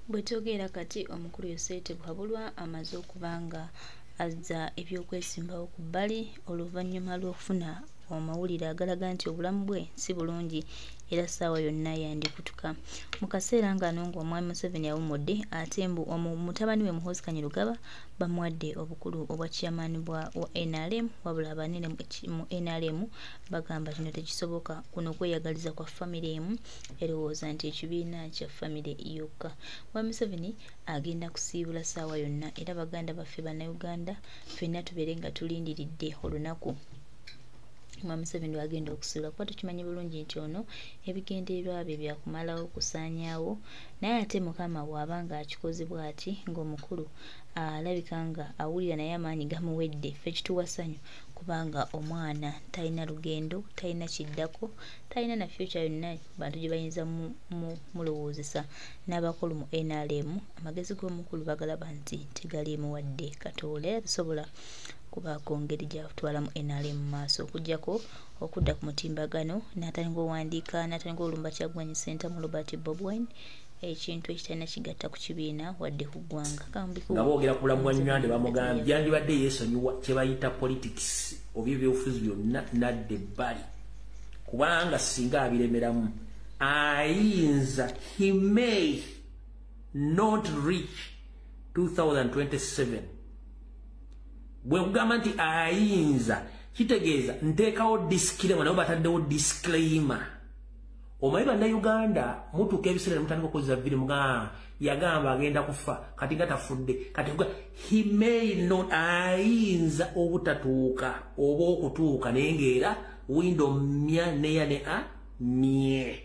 Bwe twogera kati omukulu Yoseri Tibuhaburwa amaze okuba nga azza ebyokwesimbawo ku bbali oluvannyuma lw'okufuna amawulire agalaga nti obulamu bwe si bulungi era ssaawa yonna yandikutuka. Mu kaseera ng'ano ng'omwami Museveni awummudde, ate mbu mutabani we Muhoozi Kainerugaba bamuwadde obukulu obwa chairman bwa NRM, wabula abanene mu NRM bagamba kino tekisoboka. Kuno kweyagaliza kwa famire emu erowooza nti ekibiina kya famire yokka. Mwami Museveni agenda kusiibula ssaawa yonna, era baganda baffe Bannayuganda ffenna tubeere nga tulindiridde olunaku Mwami Museveni lw'agenda okusiibula, kuba tukimanyi bulungi nti ono ebigendererwa bye byakumalawo kusaanyaawo, naye ate Mukama bw'aba ng'akikoze bw'ati ng'omukulu alabika nga awulira naye amaanyi gamuwedde, ffe kituwa ssanyu kubanga omwana talina lugendo, talina kiddako, talina na future yonna bantu gye bayinza mulowoozesa. N'abakulu mu NRM amagezi g'omukulu bagalaba nti tegaliimu wadde katoole, era tasobola kubaako ngeri gy'atwalamu NRM mu maaso okuggyako okudda ku mutimbagano n'atandika owandiika, n'atandika olumba Kyagulanyi Ssentamu Robert Bobi Wine, ekintu ekitalina kigatta ku kibiina wadde ku ggwanga. Nga boogera ku bulamu bwa Nywande bamugambye yandibadde yeesonyiwa kye bayita politics oba ebyobufuzi byonna nadda ebbali, kubanga singa abiremeramu ayinza, he may not reach 2027. Bwe nkugamba nti ayinza kitegeeza nteekawo disclaimer, nabo bataddewo disclaimer. Omanyi Bannayuganda mutuuka ebiseera ne mutandika okukozesa viri muga yagamba agenda kufa kati nga tafudde, kati he may not, ayinza obutatuuka oba okutuuka, naye ng'era windo mya neya ne a mye.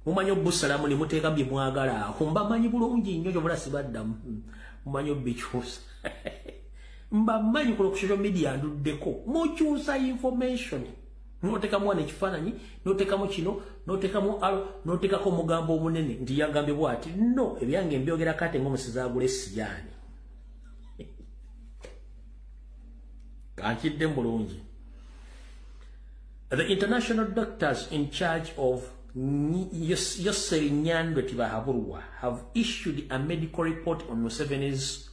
Mumanyi obusalamu ne muteeka bye mwagala aho, mbamanyi bulungi nnyo kyobula sibaddamu, mumanyi obikyusa mbamanyi ku social media nduddeko, mukyusa information, n'oteekamu wano ekifaananyi, n'oteekamu kino, n'oteekamu alo, n'oteekako omugambo omunene nti yagambye bw'ati. No, ebyange mbyogera kate ng'omusizi agula essiyaani. Kankidde bulungi. The international doctors in charge of Yoseri Nyandwe Tibuhaburwa have issued a medical report on Museveni's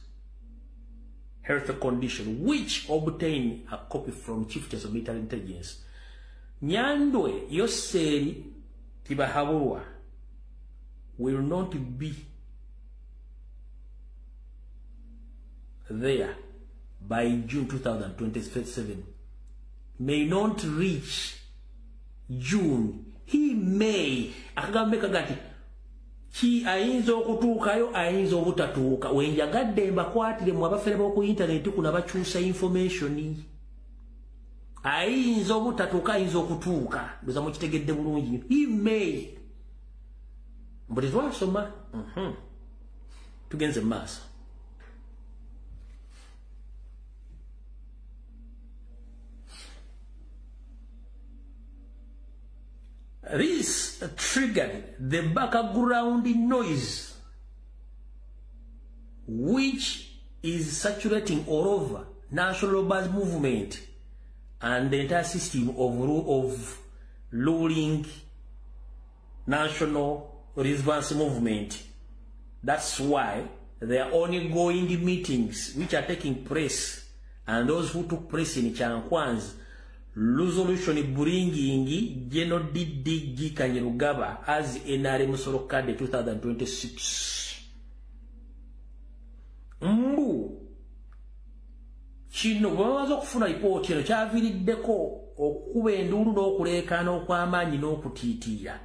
health condition, which obtained a copy from Chieftains of Military Intelligence. Nyandwe Yoseri Tibuhaburwa will not be there by June 2027. May not reach June. He may. Akagambe kagati ki ayinza okutuukayo, ayinza obutatuuka. Wenjagadde mbakwatire mu abafere b'oku internet kuno bakyusa information. Ayinza obutatuuka, ayinza okutuuka. Ndoza mukitegedde bulungi. He may. Mbuli twasoma. Tugenze mu maaso. This triggered the background noise which is saturating all over national bus movement and the entire system of ruling national resistance movement. That's why there are ongoing meetings which are taking place, and those who took place in Kyankwanzi resolution bringing General DDG Kainerugaba as NRM Solo card 2026. Mbu kino bwe okufuna lipooti eno kyaviiriddeko okukuba enduulu n'okuleekaana okw'amaanyi n'okutiitiira,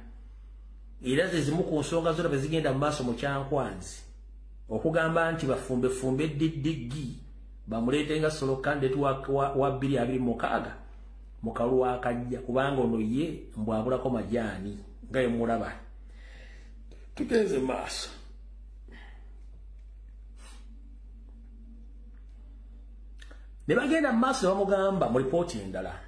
era ze zimu ku nsonga zonna bwe zigenda mu maaso mu Kyankwanzi okugamba nti bafumbefumbe DDG bamuleete nga solo candidate wa 2026 mu kalulu akajja, kubanga ono ye mbwabulako majaani nga ye mulaba. Tugenze maaso. Ne bagenda mu maaso ne bamugamba mu lipooti endala.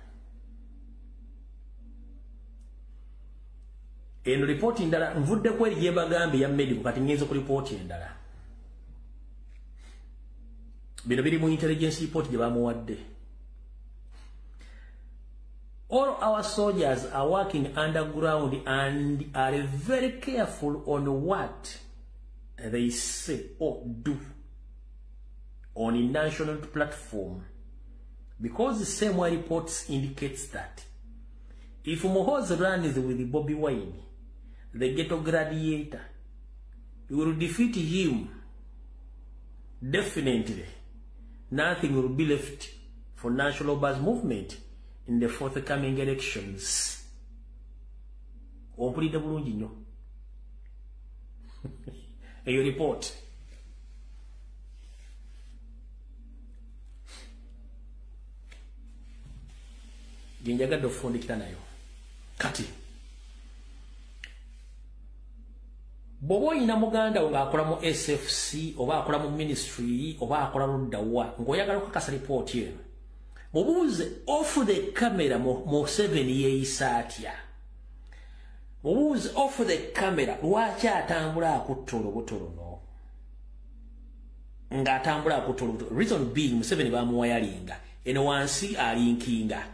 Eno lipooti endala nvuddeko eri gye bagambye ya medical, kati ngenze ku lipooti endala. Bino biri mu intelligence report gye bamuwadde. All our soldiers are working underground and are very careful on what they say or do on a national platform, because the same way reports indicates that if Muhoozi runs with Bobi Wine, the ghetto gladiator, you will defeat him. Definitely, nothing will be left for National Buzz Movement in the forthcoming elections. Ompulidde bulungi nnyo eyo report. Gyenjagadde okufundikira nayo. Kati bw'oba oyina muganda wo ng'akola mu SFC oba akola mu ministry oba akola ludda wa, ng'oyagala okukakasa lipooti eno, mubuuze off the camera Museveni yeeyisa atya. Mubuuze off the camera lwaki atambula akutta olubuto luno, ng'atambula akutta olubuto. Reason being, Museveni bamuwayalinga eno wansi alinkinga,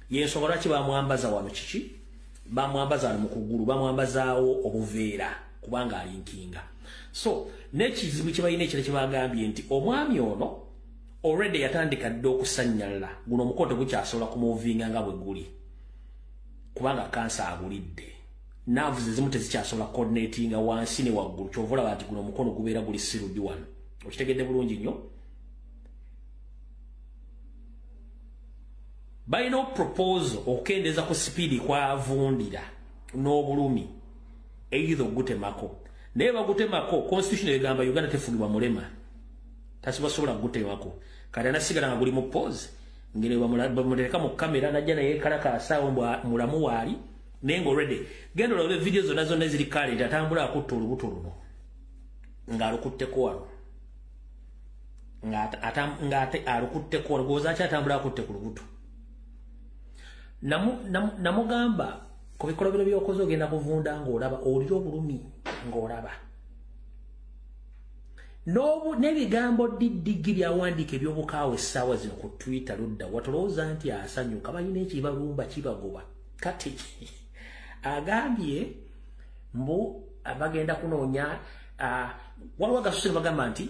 yensonga lwaki bamwambaza wano kiki, bamwambaza wano mu kugulu, bamwambazaawo obuveera kubanga alinkinga. So n'ekizibu kye balina ekirala kye bagambye nti omwami ono already yatandika dda okusannyalala, guno omukono tegukyasobola kumuvinga nga bwe guli kubanga kansa agulidde, nerves ezimu tezikyasobola coordinatinga wansi ne waggulu, kyova olaba nti guno omukono gubeera guli sirudi wano. Okitegedde bulungi nnyo. Balina proposal okukendeeza ku sipiidi kwavundira n'obulumi either ogutemako, naye bagutemako constitution egamba Uganda tefugibwa mulema, tasibasobola kugutemako. Kati anasigala nga guli mu pause, ngere bamutereka mu kamera najja naye kalakaasaawo mulamu waali, naye nga already genda olabe video zonna zonna eziri kale atambula akutta olubuto luno ng'alukutteko wano, ng'ate alukutteko wano, gwoza ki atambula akutte ku lubuto. Namugamba ku bikolobero by'okoze ogenda kuvunda ng'olaba, owulira obulumi ng'olaba. N'ebigambo diddigi byawandiika eby'obukaawa essaawa zino ku Twitter ludda watolowooza nti asanyuka, balina ekibalumba kibagoba. Kati agambye mbu bagenda kunoonya, waliwo agasusu ne bagamba nti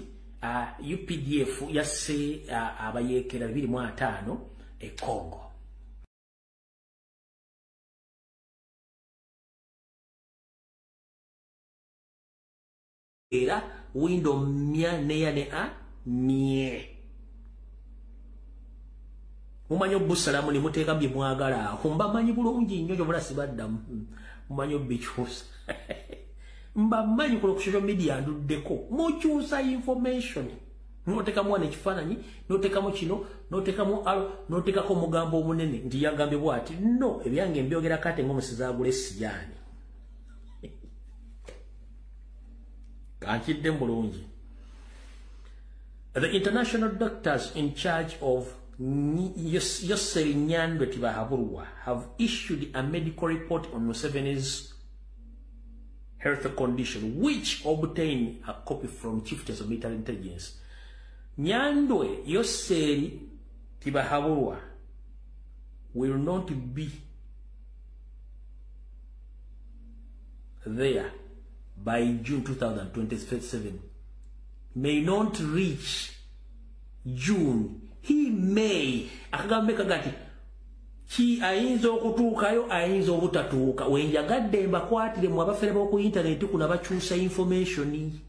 UPDF yasse abayeekera 25 e Congo. Era window mia neya ne a mie. Mumanyi obusalamu ne muteeka bye mwagala. Mbamanyi bulungi nnyo gy'obola sibaddamu. Mumanyi obikyusa. Mbamanyi ku social media nduddeko. Mukyusa information. N'oteekamu wano ekifaananyi, n'oteekamu kino, n'oteekamu alo, n'oteekako omugambo omunene nti yagambye bw'ati. No, ebyange mbyogera kate ng'omusizi agula essiyaani. Kankidde bulungi. The international doctors in charge of Yoseri Nyandwe Tibahaburwa have issued a medical report on Museveni's health condition, which obtained a copy from Chieftains of Military Intelligence. Nyandwe Yoseri Tibahaburwa will not be there by June 2027, may not reach June. He may. Akagambe kagati ki ayinza okutuukayo, ayinza obutatuuka. Wenjagadde mbakwatire mu abafere b'oku internet kuno abakyusa information.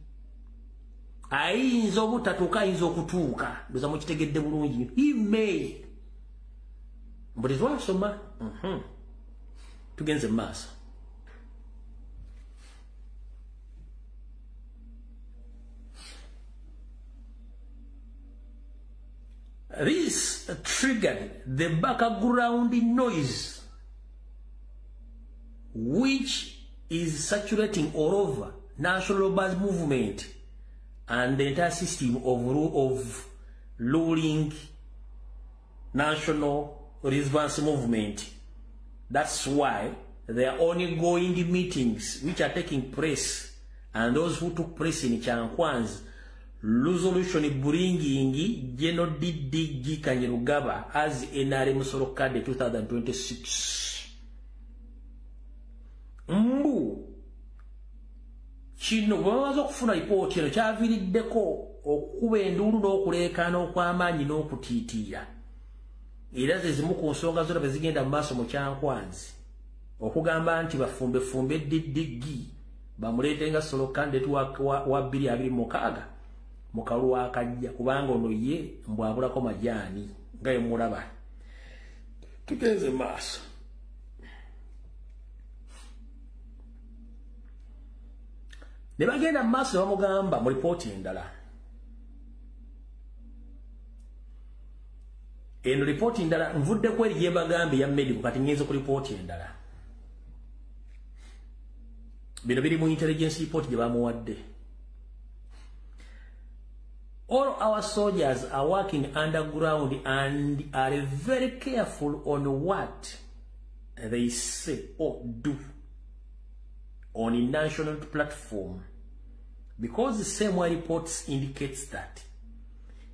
Ayinza obutatuuka, ayinza okutuuka. Ndoza mukitegedde bulungi. He may. Mbuli twasoma. Tugenze mu maaso. This triggered the background noise, which is saturating all over national bus movement and the entire system of ruling national resistance movement. That's why there are ongoing meetings which are taking place, and those who took place in Kyankwanzi Resolution bringing General DDG Kainerugaba as NRM Solo candidate 2026. Mbu kino bw'amaze okufuna lipooti eno kyaviiriddeko okukuba enduulu n'okuleekaana okw'amaanyi n'okutiitiira. Era ze zimu ku nsonga zonna bwe zigenda mu maaso mu Kyankwanzi okugamba nti bafumbefumbe DDG bamuleete nga solo candidate wa 2026 mu kalulu akajja, kubanga ono ye mbwabulako majaani nga ye mulaba. Tugenze maaso. Ne bagenda mu maaso ne bamugamba mu lipooti endala. Eno lipooti endala nvuddeko eri gye mbagambye ya medical, kati ngenze ku lipooti endala. Bino biri mu intelligence report gye bamuwadde. All our soldiers are working underground and are very careful on what they say or do on a national platform, because the same way reports indicates that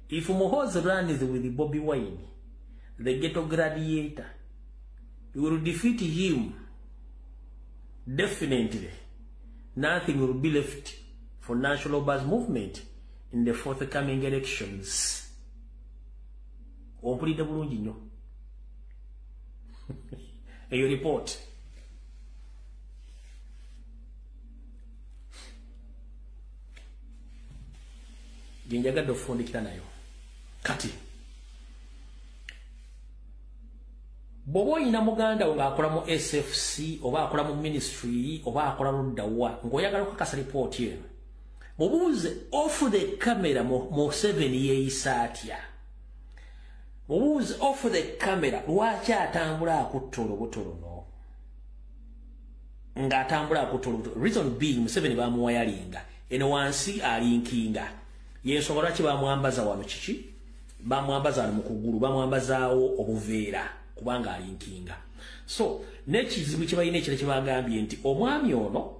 if Muhoozi runs with Bobi Wine, the ghetto gladiator, you will defeat him definitely. Nothing will be left for national bus movement in the forthcoming elections. Ompulidde bulungi nnyo eyo report. Gye njagadde okufundikira nayo. Kati bw'oba oyina muganda wo ng'akola mu SFC oba akola mu ministry oba akola ludda wa, ng'oyagala okukakasa lipooti eno, mubuuze off the camera Museveni yeeyisa atya. Mubuuze off the camera lwaki atambula akutta olubuto luno, ng'atambula akutta olubuto. Reason being, Museveni bamuwayalinga eno wansi alinkinga, yensonga lwaki bamwambaza wano kiki, bamwambaza wano mu kugulu, bamwambazaawo obuveera kubanga alinkinga. So n'ekizibu kye balina ekira kye bagambye nti omwami ono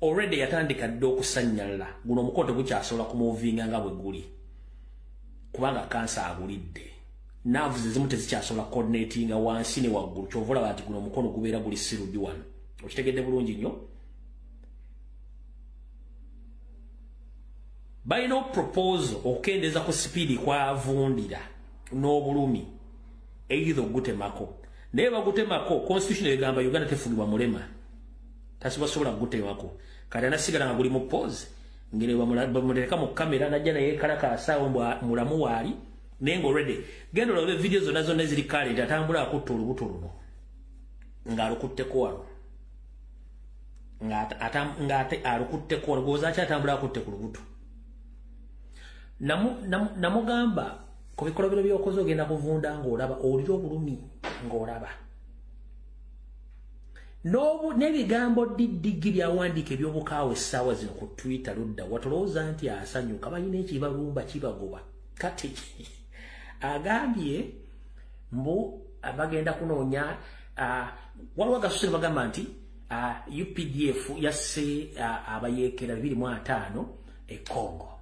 already yatandika dda okusannyalala, guno omukono tegukyasobola kumuvinga nga bwe guli kubanga kansa agulidde, nerves ezimu tezikyasobola coordinatinga wansi ne waggulu, kyova olaba nti guno omukono gubeera guli sirudi wano. Okitegedde bulungi nnyo. Balina proposal okukendeeza ku sipiidi kwavundira n'obulumi, either ogutemako, naye bagutemako constitution egamba Uganda tefugibwa mulema, tasibasobola kugutemako. Kati anasigala nga guli mu pause, ngeri bamutereka mu kamera najja naye kalakaasaawo mulamu waali, naye nga already genda olabe video zonna zonna eziri current, atambula akutta olubuto luno ng'alukutteko wano, ng'ate alukutteko wano, gwoza ki atambula akutte ku lubuto. Namugamba ku bikolobero by'okoze ogenda kuvunda ng'olaba, owulira obulumi ng'olaba. N'ebigambo DDG byawandiika eby'obukaawa essaawa zino ku Twitter ludda watolowooza nti asanyuka, balina ekibalumba kibagoba. Kati agambye mbu bagenda kunoonya, waliwo agasusu ne bagamba nti UPDF yasse abayeekera 25 e Congo.